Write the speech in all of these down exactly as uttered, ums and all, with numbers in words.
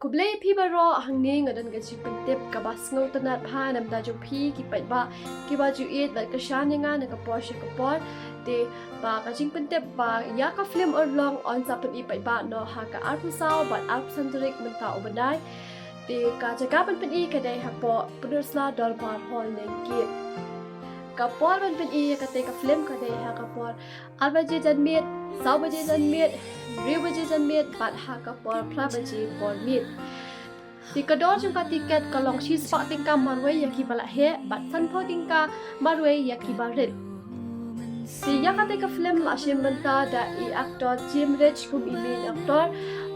Khublei phi baroh, hangne nga don ka jingpyntip kaba sngewtynnat bha namar jong phi ki paidbah kiba ju ïeit bad kyrshan ïa nga na ka por sha ka por. Te ba ka jingpyntip ba ïa ka film Urlong yn sa pyni paidbah noh ha ka arphew saw bad arphew san tarik mynta u bnai. Te ka jaka ban pyni ka dei hapoh Pynursla Dorbar Hall Nongkit. Ka por ban pyni ïa kata ka film ka dei ha ka por ar baje janmiet, saw baje janmiet, hynriew baje janmiet bad ha ka por phra baje por miet. Te ka dor jong ka tiket ka long shispah tyngka marwei ïa kiba la heh bad sanphew tyngka marwei ïa kiba rit. Te ïa kata ka film la shim bynta da i actor Jim Rich kum i main actor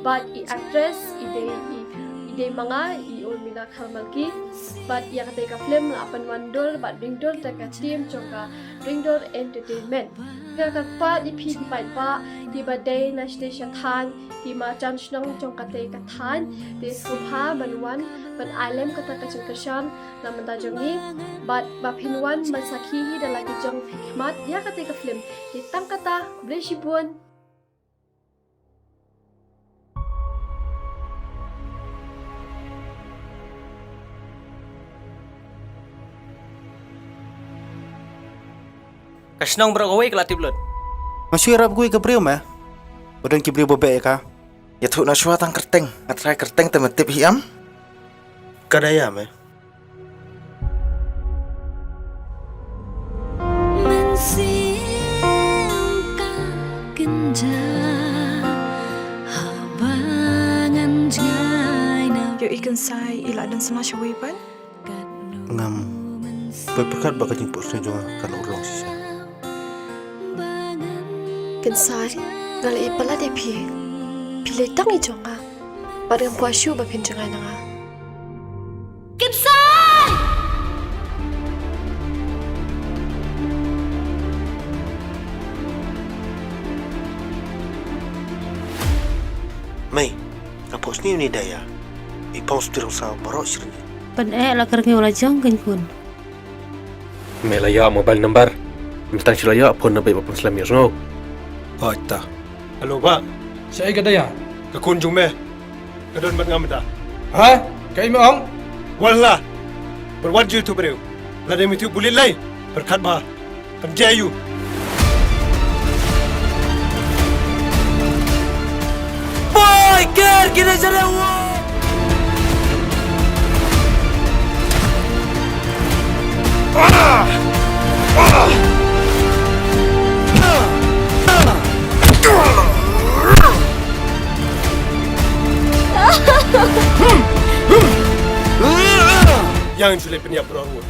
bad i actress i dei i, i dei ma nga i Urmila Kharmalki. Bad ïa kata ka film la pynwandur bad ringdur da ka team jong ka Ringdur Entertainment. Nga kyrpad ïa phi ki paidbah kiba dei na shatei shathaiñ, ki marjan shnong jong kata ka thaiñ, te sngewbha ban wan ban ai lem kata ka jingkyrshan na bynta jong ngi bad ba phin wan ban sakhi hi da la ki jong phi khmat ïa kata ka film. Te tang kata, khublei shibun. Ka shnong baroh kawei ka la tip lut. Nga shu ïarap kawei ka briew me. Ba don ki briew ba beh ïa ka. Ïathuh noh shuwa tang kyrteng. Nga trai kyrteng te me tip hi em. Ka Daya me. Ïoh i Kynsai i la don sla shawei pat. Ngam poi pyrkhat ba ka jingphohsniew jong nga kan urlong shisha. Kynsai, nga la ïeit palat ïa phi. Phi lei tang i jong nga. Bad ngam kwah shuh ba phin jngai na nga. Kynsai! Mei, nga phohsniew ïa une Daya. I phong sutui rong saw baroh shi rynïeng. Pyneh la kyrngiew la jong kynkhun. Me la ïoh mobile number. Mynta shu la ïoh phone na beit ba pynslem ïoh sngew. Hooid ta. Hello bah. Shaei ka Daya? Ka khun jong me ka don bad nga mynta. Ha? Kaei me ong? Wallah. Bad wat ju ïathuh briew. Lada me ïathuh bulit lei, pyrkhat bha. Pynjah ïa u. Boy, ker, kine jare wo. Ïa ngin shu leit pynïap baroh arngut.